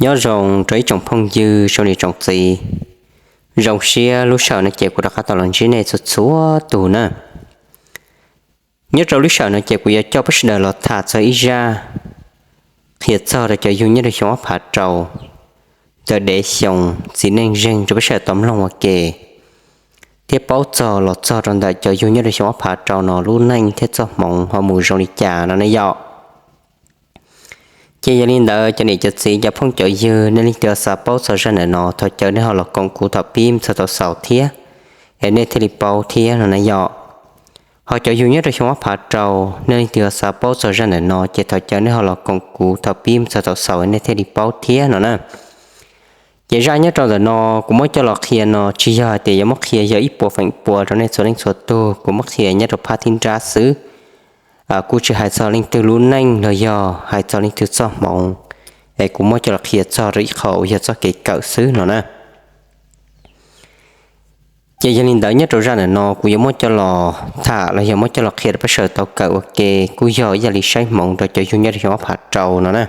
Nyob zoo rau ib tsoom phooj ywg, tsoom niam tsoom txiv. Zoo siab lub sij hawm no ces kuv rov qab tau los ntsib nej txhua txhua tus na. Nyob rau lub sij hawm no ces kuv yuav coj peb sawv daws los tham txog ib zaj qhia txog rau cov yug nyob rau xyoo ob phav rau ntawm Dev Xyoos txiv neej zeeg rau peb sawv daws tau mloog ua ke, thiab paub txog los txog rau ntawm cov yug nyob rau xyoo ob phav rau no lub neej thiab txoj hmoov ho mus zoo li cas no ne yom. Ces yog li ntawd cov niam cov txiv cov phooj cov ywg, nej leej twg xav paub txog zaj ntawm no thov caw nej ho los koom kuv thaum pib mus txog thaum xaus thiab, es nej thiaj li paub thiab no na yom. Ho cov yug nyob rau xyoo ob phav rau, nej leej twg xav paub txog zaj ntawm no ces thov caw nej ho los koom kuv thaum pib mus txog thaum xaus es nej thiaj li paub thiab no na. Ces zaj nyob rau ntawm no kuv muab coj los qhia no tsis yog hais tias yuav muab qhia yog ib puas feem pua rau nej txhua leej txhua tug, kuv muab qhia nyob rau phab thib nrab xwb. Kuv tsis hais txog leej twg lub neej los yog hais txog leej twg txoj hmoov, es kuv muab coj los qhia txog rau ib qho uas yog txoj kev kawm xwb no na. Ces yog li ntawd nyob rau zaj ntawm no kuv yuav muab coj los tham los yog muab coj los qhia rau peb sawv daws tau kawm ua ke, kuj yog ib yam li saib hmoov rau cov yug nyob rau xyoo ob phav rau no na.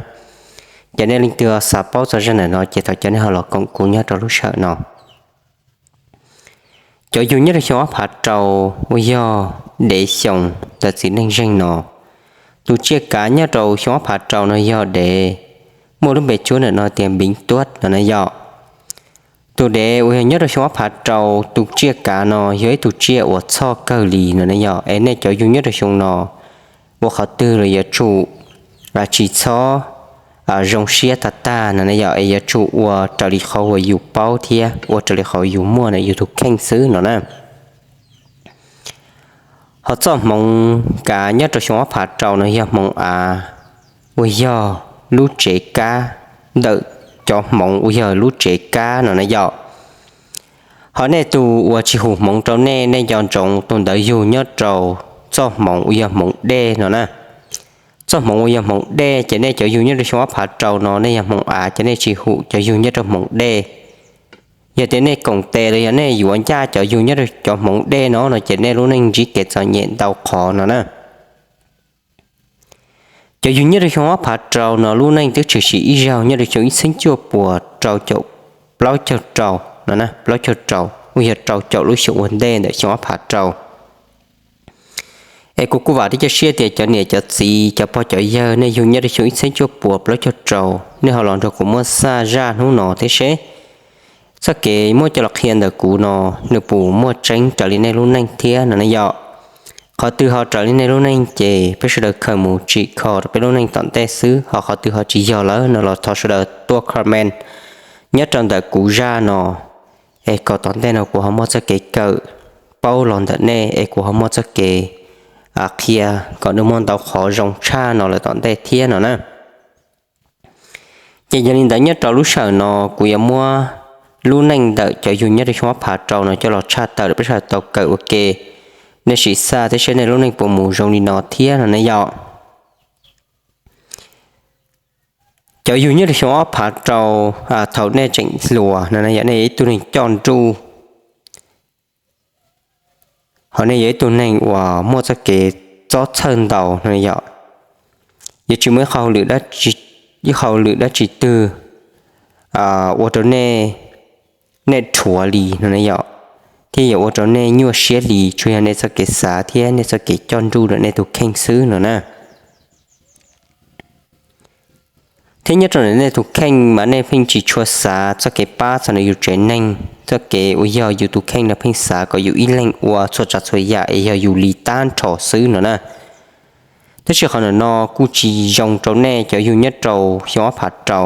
Ces nej leej twg xav paub txog zaj ntawm no ces thov caw nej ho los koom kuv nyob rau lub sij hawm no. Cov yug nyob rau xyoo ob phav rau uas yog Dev Xyoos ntawm txiv neej zeeg no, tus tsiaj kav nyob rau xyoo ob phav rau no yog Dev, muaj lub npe cuab ntawm no tias Npiv Tuab no na yom. Tus Dev uas yog nyob rau xyoo ob phav rau, tus tsiaj kav no yog ib tug tsiaj uas txhoj kawg li no na yom, es nej cov yug nyob rau xyoo no ua qhov twg los yuav tsum tsis txhob zoo siab tag tag no na yom, es yuav tsum ua raws li qhov uas yus paub thiab ua raws li qhov yus muaj ntawm yus tus kheej xwb no na. Ho txoj hmoov kav nyob rau xyoo ob phav rau no yog hmoov av, uas yog lub tsev kab ntawm cov hmoov uas yog lub tsev kab no na yom. Ho nej tus uas tsis hum hmoov rau nej, nej nco ntsoov tus ntawd yug nyob rau txoj hmoov uas yog hmoov dej no na. Txoj hmoov uas yog hmoov dej ces nej cov yug nyob rau xyoo ob phav rau no nej yog hmoov av ces nej tsis hum cov yug nyob rau hmoov dej. Yog tias nej koom tes los yog nej yuav ncaj cov yug nyob rau cov hmoov dej no no ces nej lub neej ntsib kev txom nyem ntau qhov no na. Cov yug nyob rau xyoo ob phav rau no lub neej twb tshwm sim ib zaug nyob rau xyoo ib txhiab cuaj puas rau caum plaub caug rau no, plaub caug rau uas yog rau caum lub xyoo ua ntej ntawm xyoo ob phav rau. Es kuv kuj vam thiab cia siab tias cov niam cov txiv cov pog cov yawg nej yug nyob rau xyoo ib txhiab cuaj puas plaub caug rau nej ho los nrog kuv muab xaj zaj hnub no thiab seb txoj kev muab coj los qhia ntawm kuv no nws puas muaj tseeb raws li nej lub neej thiab no ne yom. Qhov twg ho raws li nej lub neej ces peb sawv daws khaws mus tsim kho rau peb lub neej tom ntej xwb, ho qhov twg ho tsis yog lawm no los thov sawv daws tuaj comment nyob rau ntawm kuv zaj no, es kom tom ntej no kuv ho muaj txoj kev kawm paub los ntawm nej, es kuv ho muaj txoj kev qhia kom nws muaj ntau qhov zoo tshaj no lawm tom ntej thiab no na. Ces yog li ntawd nyob rau lub sij hawm no kuv yuav muab lub neej ntawm cov yug nyob rau xyoo ob phav rau no coj los tshaj tawm rau peb sawv daws tau kawm ua ke, nej sim xaj thiab seb nej lub neej puas mus zoo li no thiab no ne yom. Cov yug nyob rau xyoo ob phav rau, thaum nej tseem hluas no yog nej yog ib tug neeg coj nruj, ho nej yog ib tug neeg uas muaj txoj kev txob txhawj ntau no yom, yuav tsis muaj ib qho hauj lwm dab tsi twg ua rau nej, nej rhuav li no ne yom, thiab yuav ua rau nej nyuaj siab li, tsuas yog nej txoj kev xav thiab nej txoj kev coj nruj ntawm nej tus kheej xwb no na. Thiab nyob rau ntawm nej tus kheej mas nej pheej tsis tshua xav txoj kev pab txog ntawm yus tsev neeg, txoj kev uas yog yus tus kheej no pheej xav kom yus ib leeg ua txhua tsav txhua yam es yog yus li tag nrho xwb no na. Tab sis qhov ntawm no kuj tsis zoo rau nej cov yug nyob rau xyoo ob phav rau.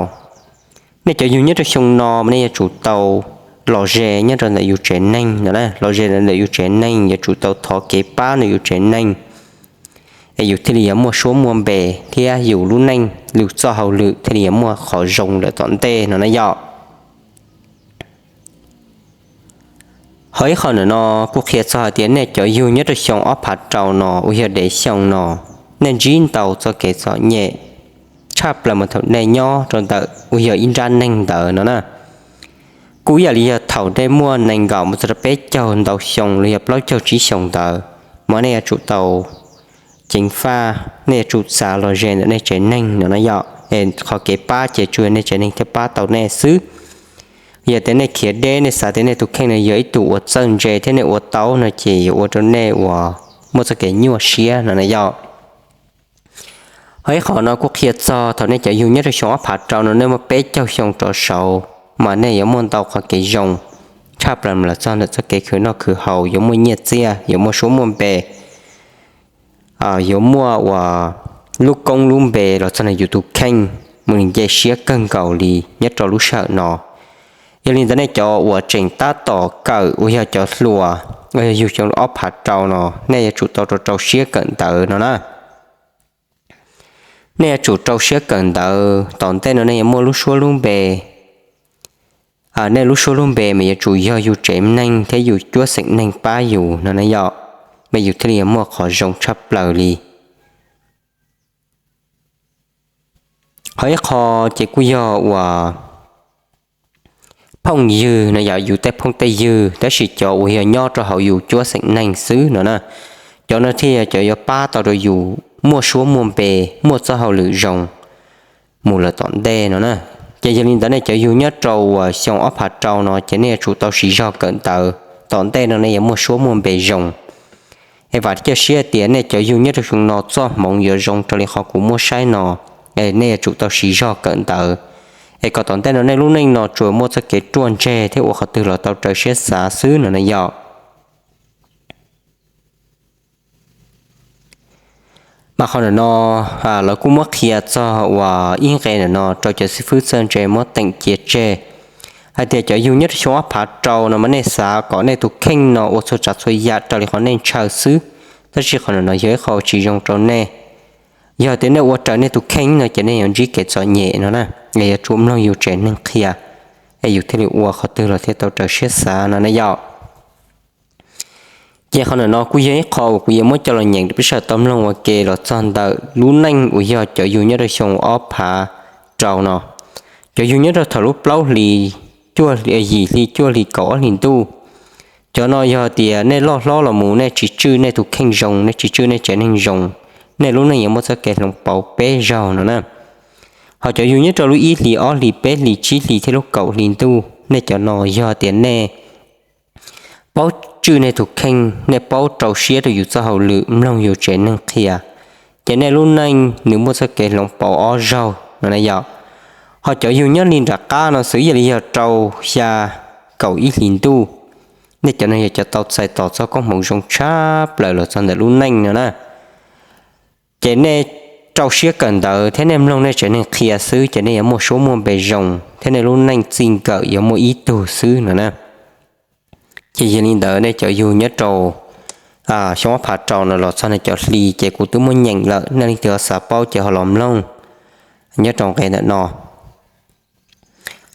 Nej cov yug nyob rau xyoo no mas nej yuav tsum tau lom zem nyob rau ntawm yus tsev neeg no na, lom zem ntawm yus tsev neeg, yuav tsum tau thov kev pab ntawm yus tsev neeg, es yus thiaj li yuav muaj suab muaj npe thiab yus lub neej lub txoj hauj lwm thiaj li yuav muaj qhov zoo lawm tom ntej no na yom. Ho ib qho ntawm no kuj qhia txog hais tias nej cov yug nyob rau xyoo ob phav rau no uas yog Dev Xyoos no, nej ntsib ntau txoj kev txom nyem tshaj plaws mas thaum nej nyob rau ntawm uas yog ib nrab neeg ntawd no na. Kuj ib yam li yog thaum nej muaj nees nkaum mus txog rau peb caug ntau xyoo los yog plaub caug tsib xyoos ntawd, mas nej yuav tsum tau ceev faj, nej yuav tsum xav lom zem ntawm nej tsev neeg no na yom. Es qhov kev pab ces tsuas yog nej tsev neeg thiaj pab tau nej xwb. Yog tias nej khiav deb, nej xav tias nej tus kheej no yog ib tug uas txawj ntse thiab nej ua tau no ces yuav ua rau nej uas muaj txoj kev nyuaj siab no na yom. Ho ib qho no kuj qhia txog thaum nej cov yug nyob rau xyoo ob phav rau no nej muaj peb caug xyoo rov saud, mas nej yuav muaj ntau qhov kev zoo tshaj plaws los txog ntawm txoj kev khwv noj khwv haus, yuav muaj nyiaj txiag, yuav muaj suab muaj npe, yuav muaj uas lub koob lub npe los txog ntawm yus tus kheej mus nce siab kawg nkaus li nyob rau lub sij hawm no. Yog li ntawd nej cov uas tseem tab tom kawm uas yog cov hluas, uas yog yug xyoo ob phav rau no, nej yuav tsum tau rau rau siab kawm ntawv no na. Nej yuav tsum rau siab kawm ntawv, tom ntej no nej yuav muaj lub suab lub npe. Nej lub suab lub npe mas yuav tsum yog yus tsev neeg thiab yus cuab xeem neeg pab yus no na yom, mas yus thiaj li yuav muaj qhov zoo tshaj plaws li. Ho ib qho ces kuj yog uas phooj ywg no yom, yus tej phooj tej ywg, tab sis cov uas yog nyob rau hauv yus cuab xeem neeg xwb no na. Cov no thiaj yog cov yuav pab tau rau yus muaj suab muaj npe, muaj txoj hauj lwm zoo mus lawm tom ntej no na. Ces yog li ntawd nej cov yug nyob rau uas xyoo ob phav rau no ces nej yuav tsum tau siv zog kawm ntawv, tom ntej no nej yuav muaj suab muaj npe zoo. Es vam thiab cia siab tias nej cov yug nyob rau xyoo no txoj hmoov yuav zoo raws li qhov kuv muab saib no, es nej yuav tsum tau siv zog kawm ntawv, es kom tom ntej no nej lub neej no tsuas muaj txoj kev ruaj ntseg thiab ua qhov twg los tau raws siab xav xwb no na yom. Mas qhov ntawm no lawv kuj muab qhia txog uas ib nqe ntawm no rau cov xib fwb txawj ntse muab teem cia tseg hais tias cov yug nyob rau xyoo ob phav rau no mas nej xav kom nej tus kheej no ua txhua tsav txhua yam raws li qhov nej ntshaw xwb, tab sis qhov ntawm no yog ib qho tsis zoo rau nej. Yog tias nej ua raws nej tus kheej no ces nej yuav ntsib kev txom nyem no na, es yuav tsum mloog yus tsev neeg qhia, es yus thiaj li ua qhov twg los thiaj tau raws siab xav no na yom. Ces qhov ntawm no kuj yog ib qho uas kuv yuav muab coj los nyeem rau peb sawv daws tau mloog ua ke los txog ntawm lub neej uas yog cov yug nyob rau xyoo ob phav rau no. Cov yug nyob rau thaum lub plaub hlis, yim hli cuaj hlis kaum ob hlis ntuj, cov no yog tias nej loj hlob los mus nej tsis tswj nej tus kheej zoo, nej tsis tswj nej tsev neeg zoo, nej lub neej yuav muaj txoj kev hloov pauv peb zaug no na. Ho cov yug nyob rau lub ib hlis ob hlis peb hlis tsib hlis thiab lub kaum hlis ntuj, nej cov no yog tias nej paub tswj nej tus kheej, nej paub rau siab rau yus txoj hauj lwm mloog yus tsev neeg qhia, ces nej lub neej nws muaj txoj kev hloov pauv ob zaug no na yom. Ho cov yug nyob li nram qab no xwb yog li yog rau xya kaum ib hlis ntuj, nej cov no yog cov tau txais tos txoj koob hmoov zoo tshaj plaws los txog ntawm lub neej no na. Ces nej rau siab kawm ntawv thiab nej mloog nej tsev neeg qhia xwb ces nej yuav muaj suab muaj npe zoo thiab nej lub neej txij nkawm yuav muaj ib tug xwb no na. Ces yog li ntawd nej cov yug nyob rau xyoo ob phav rau no los txog nej cov hli ces kuv twb muab nyeem lawm, nej leej twg ho xav paub ces ho los mloog nyob rau nqe ntawm no.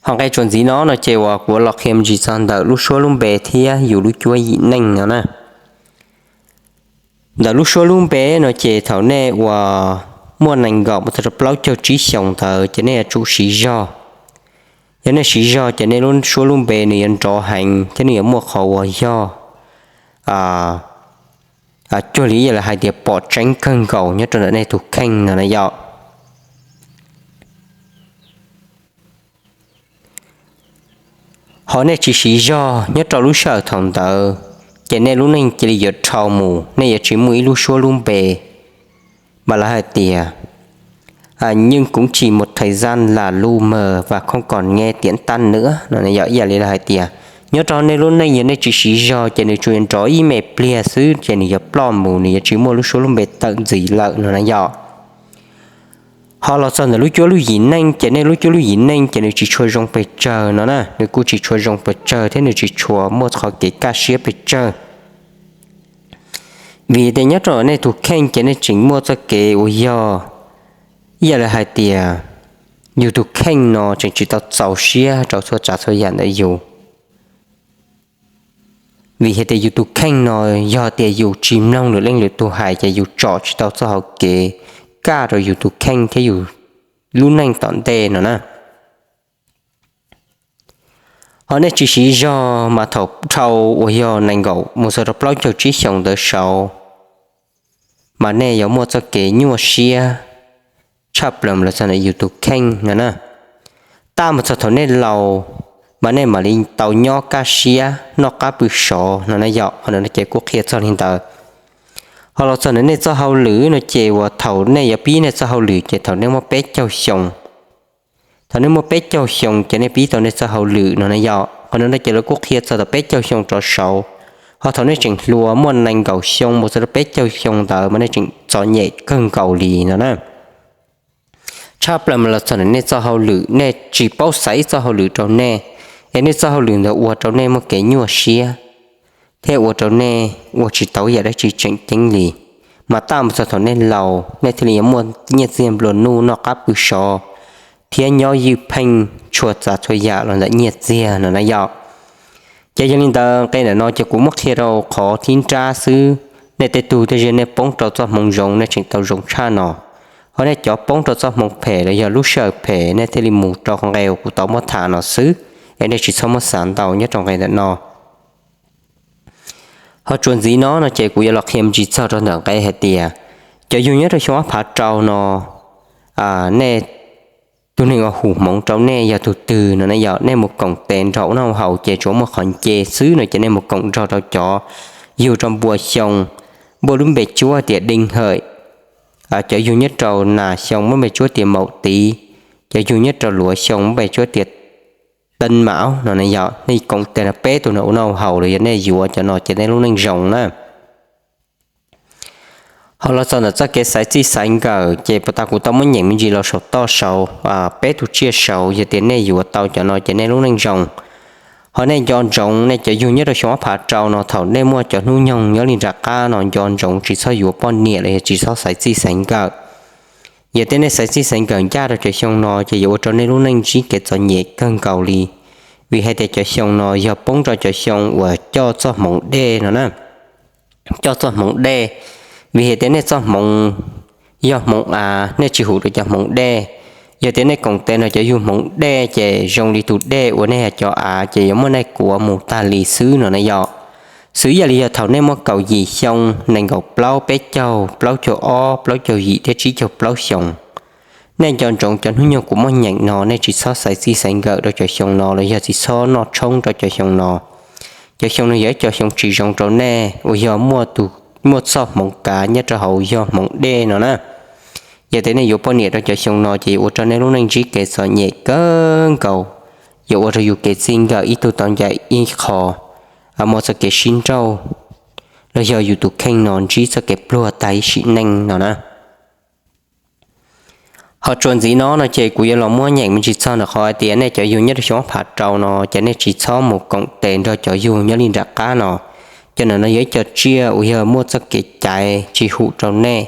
Ho nqe txuas ntxiv no no ces uas kuv los qhia me ntsis txog ntawm lub suab lub npe thiab yus lub cuab yim neej no na. Ntawm lub suab lub npe no ces thaum nej uas muaj nees nkaum mus txog rau plaub caug tsib xyoos ntawd ces nej yuav tsum siv zog. Yog nej siv zog ces nej lub suab lub npe nws yuav nrov heev thiab nws yuav muaj qhov uas yog cuag li ib yam li hais tias pom tseeb kawg nkaus nyob rau ntawm nej tus kheej no na yom. Ho nej tsis siv zog nyob rau lub sij hawm thaum ntawd, ces nej lub neej cia li yuav dhau mus, nej yuav tsis muaj ib lub suab lub npe. Mas lawv hais tias nhưng cũng chỉ một thời gian là lu mờ và không còn nghe tiếng tăm nữa no yom. Ib yam li lawv hais tias nyob rau nej lub neej yog nej tsis siv zog ces nws tsuas yuav nrov ib me pliag xwb ces nws yuav ploj mus, nws yuav tsis muaj lub suab lub npe tawm ntxiv lawm no na yom. Ho los txog ntawm lub cuab lub yim neej ces nej lub cuab lub yim neej ces nws tsis tshua zoo pes tsawg no na, nws kuj tsis tshua zoo pes tsawg thiab nws tsis tshua muaj qhov kev kaj siab pes tsawg. Vim tias nyob rau nej tus kheej ces nej tseem muaj txoj kev uas yog ib yam li hais tias yus tus kheej no tseem tsis tau txaus siab rau txhua tsav txhua yam ntawm yus. Vim hais tias yus tus kheej no yog tias yus tsis mloog lwm leej lwm tus hais ces yus tsom tsis tau txoj hauv kev kaj rau yus tus kheej thiab yus lub neej tom ntej no na. Ho nej tsis siv zog mas thaum dhau uas yog nees nkaum mus txog rau plaub caug tsib xyoos ntawd saud, mas nej yuav muaj txoj kev nyuaj siab tshaj plaws mus los txog ntawm yus tus kheej no na. Taj mus txog thaum nej laus mas nej mam li tau nyob kaj siab noj qab pw sov no na yom. Qhov no ces kuj qhia txog li ntawd. Ho los txog ntawm nej txoj hauj lwm no ces uas thaum nej yuav pib nej txoj hauj lwm ces thaum nej muaj peb caug xyoo. Thaum nej muaj peb caug xyoo ces nej pib tau nej txoj hauj lwm no na yom. Qhov no ces lawv kuj qhia txog thaum peb caug xyoo rov saud. Ho thaum nej tseem hluas muaj nees nkaum xyoo mus txog rau peb caug xyoo ntawd mas nej tseem txom nyem kawg nkaus li no na. Tshaj plaws mas los txog ntawm nej txoj hauj lwm, nej tsis paub xaiv ib txoj hauj lwm rau nej, es nej txoj hauj lwm ntawd ua rau nej muaj kev nyuaj siab thiab ua rau nej ua tsis tau yam dab tsi tseem ceeb li. Mas taj mus txog thaum nej laus nej thiaj li yuav muaj nyiaj txiag nplua nuj noj qab pw sov thiab nyob ywj pheej tshua txav txhua yam los ntawm nyiaj txiag no na yom. Ces yog li ntawd nqe ntawm no ces kuv muab qhia rau qhov thib nrab xwb. Nej tej tug tej zaum nej poob rau txoj hmoov zoo nej tseem tau zoo tshaj no, ho nej cov poob rau txoj hmoov phem los yog lub sij hawm phem nej thiaj li mus rau nqe uas kuv tau muab tham no xwb, es nej tsis txhob muab xav ntau nyob rau nqe ntawm no. Ho txuas ntxiv no no ces kuv yuav los qhia me ntsis txog rau ntawm nqe hais tias cov yug nyob rau xyoo ob phav rau no, nej tus neeg uas hum hmoov rau nej yog tus twg no na yom. Nej mus koom tes nrog ua noj haus ces tsuas muaj qhov nce xwb no ces nej mus koom nrog rau cov yug rau npua xyoo, npua lub npe cuab tias Deej Hawm. Cov yug nyob rau nas xyoo muab npe cuab tias Maum Tiv, cov yug nyob rau luav xyoo muab npe cuab tias Teej Maum no na yom. Nej koom tes nrog peb tus no ua noj haus los yog nej yuav cov no ces nej lub neej zoo na. Ho los txog ntawm txoj kev xaiv txij xaiv nkawm ces puag ta kuv tau muab nyeem me ntsis los saum toj saud, peb tus tsiaj saud, yog tias nej yuav tau cov no ces nej lub neej zoo. Ho nej nco ntsoov nej cov yug nyob rau xyoo ob phav rau no thaum nej muaj cov hnub nyoog nyob li nram qab no nco ntsoov tsis txhob yuav poj niam los yog tsis txhob xaiv txij xaiv nkawm. Yog tias nej xaiv txij xaiv nkawm ncaj rau cov xyoo no ces yuav ua rau nej lub neej ntsib kev txom nyem kawg nkaus li, vim hais tias cov xyoo no yog poob rau cov xyoo uas coj txoj hmoov dej no na. Coj txoj hmoov dej, vim hais tias nej txoj hmoov yog hmoov av, nej tsis hum rau cov hmoov dej. Yog tias nej koom tes nrog cov yug hmoov dej ces zoo li tus dej uas nej yog cov av ces yuav muab nej kuav mus tag li xwb no na yom. Xws ib yam li yog thaum nej muaj kaum yim xyoo, nees nkaum plaub, peb caug, plaub caug ob, plaub caug yim thiab tsib caug plaub xyoo, nej nco ntsoov cov hnub nyoog kuv muab nyeem no, nej tsis txhob xaiv txij xaiv nkawm rau cov xyoo no los yog tsis txhob noj tshoob rau cov xyoo no. Cov xyoo no yog ib co xyoo tsis zoo rau nej uas yog muaj txoj hmoov kav nyob rau hauv yog hmoov dej no na. Yog tias nej yuav poj niam rau cov xyoo no ces yuav ua rau nej lub neej ntsib kev txom nyem kawg nkaus, yuav ua rau yus kev txij nkawm ib tug tau ncaim ib qho, muaj txoj kev sib nrauj, los yog yus tus kheej no ntsib txoj kev pluag tag ib sim neej no na. Ho txuas ntxiv no no ces kuv yuav los muab nyeem me ntsis txog ntawm qhov hais tias nej cov yug nyob rau xyoo ob phav rau no ces nej tsis txhob mus koom tes nrog cov yug nyob li nram qab no. Cov ntawm no yog ib co tsiaj uas yog muaj txoj kev caiv tsis hum rau nej.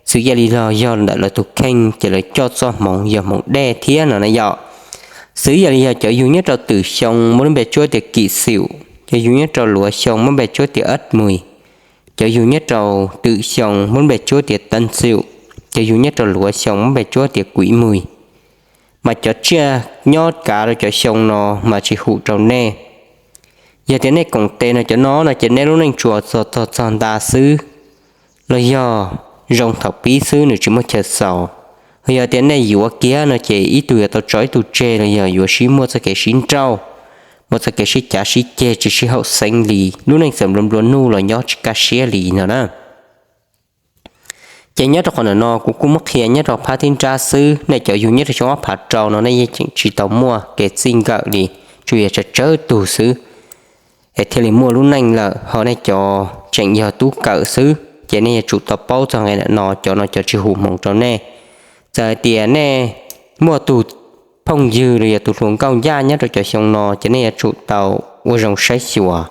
Xws ib yam li los yog ntawm lawv tus kheej ces lawv coj txoj hmoov yog hmoov dej thiab no na yom. Xws ib yam li yog cov yug nyob rau twm xyoo muab lub npe cuab tias Kim Xium, cov yug nyob rau luav xyoo muab npe cuab tias Ab Mui, cov yug nyob rau twm xyoo muab npe cuab tias Teej Xium, cov yug nyob rau luav xyoo muab npe cuab tias Kuiv Mui. Mas cov tsiaj nyob kav rau cov xyoo no mas tsis hum rau nej. Yog tias nej koom tes no cov no no ces nej lub neej tsuas txog txog txog nta xwb, los yog zoo thaum pib xwb nws tsis muaj chaw xaus. Yog tias nej yuav kiag no ces ib tug yuav tau tso ib tug tseg los yog yuav sib muaj txoj kev sib nrauj, muaj txoj kev sib cav sib ceg tsis sib haum xeeb li, lub neej txawm nplua nplua nuj los nyob tsis kaj siab li no na. Ces nyob rau qhov ntawm no kuv kuj muab qhia nyob rau phab thib nrab xwb, nej cov yug nyob rau xyoo ob phav rau no nej yeej tseem tsis tau muaj kev txij nkawm li, tsuas yog tsawg tsawg tug xwb es thiaj li muaj lub neej lawm. Ho nej cov tseem yog tub kawm xwb ces nej yuav tsum tau paub txog nqe ntawm no, cov no cov tsis hum hmoov rau nej. Txawm hais tias nej muaj tus phooj ywg los yog tus hluas nkauj ncaj nyob rau cov xyoo no ces nej yuav tsum tau ua zoo saib xyuas.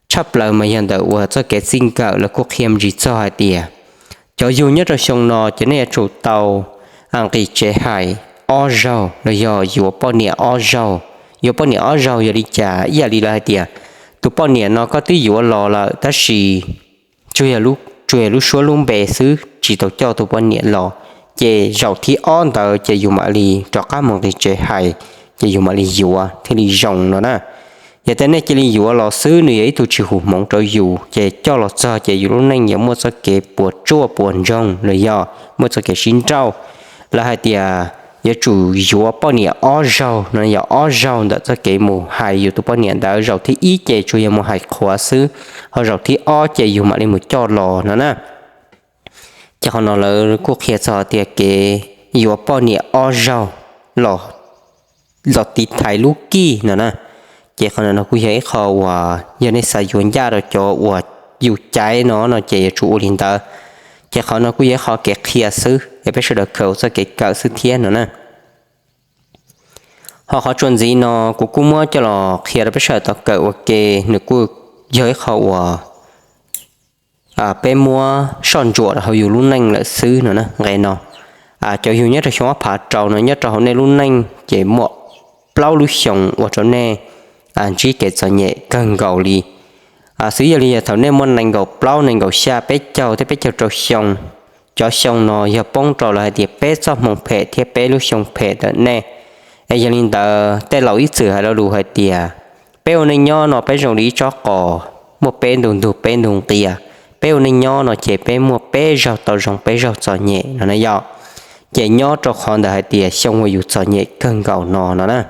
Tshaj plaws mas yog ntawm uas txoj kev txij nkawm lawv kuj qhia me ntsis txog hais tias cov yug nyob rau xyoo no ces nej yuav tsum tau nqis tsev hais ob zaug los yog yuav poj niam ob zaug. Yuav poj niam ob zaug yog li cas? Ib yam li lawv hais tias tus poj niam no koj twb yuav los lawm tab sis tsuas yog lub suab lub npe xwb tsis tau coj tus poj niam los, ces zaum thib ob ntawd ces yus mam li rov qab mus nqis tsev hais, ces yus mam li yuav thiaj li zoo no na. Yog tias nej cia li yuav los xwb nws yog ib tug tsis hum hmoov rau yus ces coj los txog ces yus lub neej yuav muaj txoj kev puas tsuaj puas ntsoog los yog muaj txoj kev sib nrauj. lawv hais tias yuav tsum yuav poj niam ob zaug no, yog ob zaug ntawm txoj kev mus hais yus tus poj niam ntawd. Zaum thib ib ces tsuas yog mus hais qhuav xwb, ho zaum thib ob ces yus mam li mus coj los no na. Ces qhov no lawv kuj qhia txog tias kev yuav poj niam ob zaug los, los tiv thaiv lub kij no na. Ces qhov no kuj yog ib qho uas yog nej xav yuav ncaj rau cov uas yus caiv no no ces yuav tsum ua li ntawd. Ces qhov no kuj yog ib qho kev qhia xwb es peb sawv daws kawm txoj kev kawm xwb thiab no na. Ho qhov txuas ntxiv no kuv kuj muab coj los qhia rau peb sawv daws tau kawm ua ke, nws kuj yog ib qho uas peb muab soj ntsuam rau hauv yus lub neej lawm xwb no na. Nqe no, cov yug nyob rau xyoo ob phav rau no, nyob rau hauv nej lub neej ces muaj plaub lub xyoo ua rau nej ntsib kev txom nyem kawg nkaus li. Xwv yog li yog thaum nej muaj nees nkaum plaub, nees nkaum xya, peb caug thiab peb caug rau xyoo, cov xyoo no yog poob rau lawv hais tias peb txoj hmoo phem thiab peb lub xyoo phem ntawm nej. Es yog li ntawd tej laus ib txwm hais lo lus hais tias peb ua neej nyob no peb zoo li ib tsob qos, muaj peb ntu ntug peb ntu nqia. Peb ua neej nyob no ces peb muaj peb zaug tau zoo peb zaug txom nyem no na yom. Ces nyob rau qhov ntawm hais tias xyoo uas yus txom nyem kawg nkaus no no na.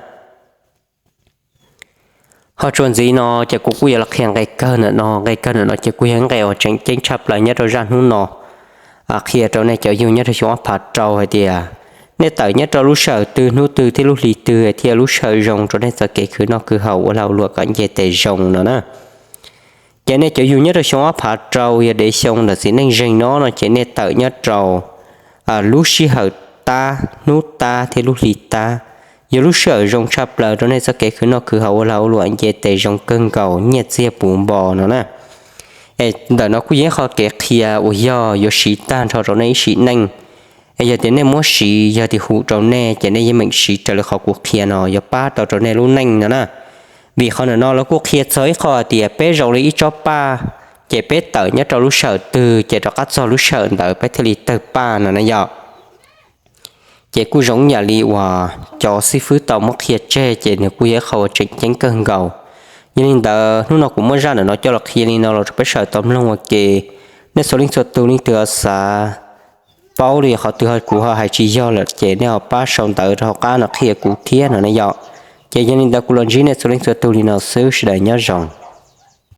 Ho txuas ntxiv no ces kuv kuj yuav los qhia nqe kawg ntawm no. Nqe kawg ntawm no ces kuj yog nqe uas tseem ceeb tshaj plaws nyob rau zaj hnub no, qhia rau nej cov yug nyob rau xyoo ob phav rau hais tias nej tawm nyob rau lub sij hawm twg, hnub twg thiab lub hli twg thiaj lub sij hawm zoo rau nej txoj kev khwv noj khwv haus, ua lag ua luam kom nce tes zoo no na. Ces nej cov yug nyob rau xyoo ob phav rau yog dev xyoo ntawm txiv neej zeeg no no ces nej tawm nyob rau lub sij hawm tab, hnub tab thiab lub hli tab, yog lub sij hawm zoo tshaj plaws rau nej txoj kev khwv noj khwv haus, ua lag ua luam nce tes zoo kawg nkaus, nyiaj txiag puv npo no na. Es ntawm no kuj yog ib qho kev qhia uas yog yuav siv tag nrho rau nej ib sim neej. Es yog tias nej muab siv, yog tias hum rau nej ces nej yeej meem siv raws li qhov kuv qhia no yuav pab tau rau nej lub neej no na. Vim qhov ntawm no lawv kuj qhia txog ib qho hais tias peb zoo li ib tsob paj, ces peb tawm nyob rau lub sij hawm twg ces rov qab txog lub sij hawm ntawd peb thiaj li tawg paj no na yom. Ces kuj zoo yam li uas cov xib fwb tau muab qhia tseg, ces nws kuj yog ib qho uas tseem ceeb kawg nkaus. Yog li ntawd hnub no kuv muab zaj ntawm no coj los qhia li no los rau peb sawv daws tau mloog ua ke. Nej txhua leej txhua tus leej twg xav paub li qhov twg kuv ho hais tsis yog lawm ces nej ho pab sau ntawv rau hauv qab no qhia kuv thiab no na yom. Ces yog li ntawd kuv los ntsib nej txhua leej txhua tus li no xwb, sawv daws nyob zoo.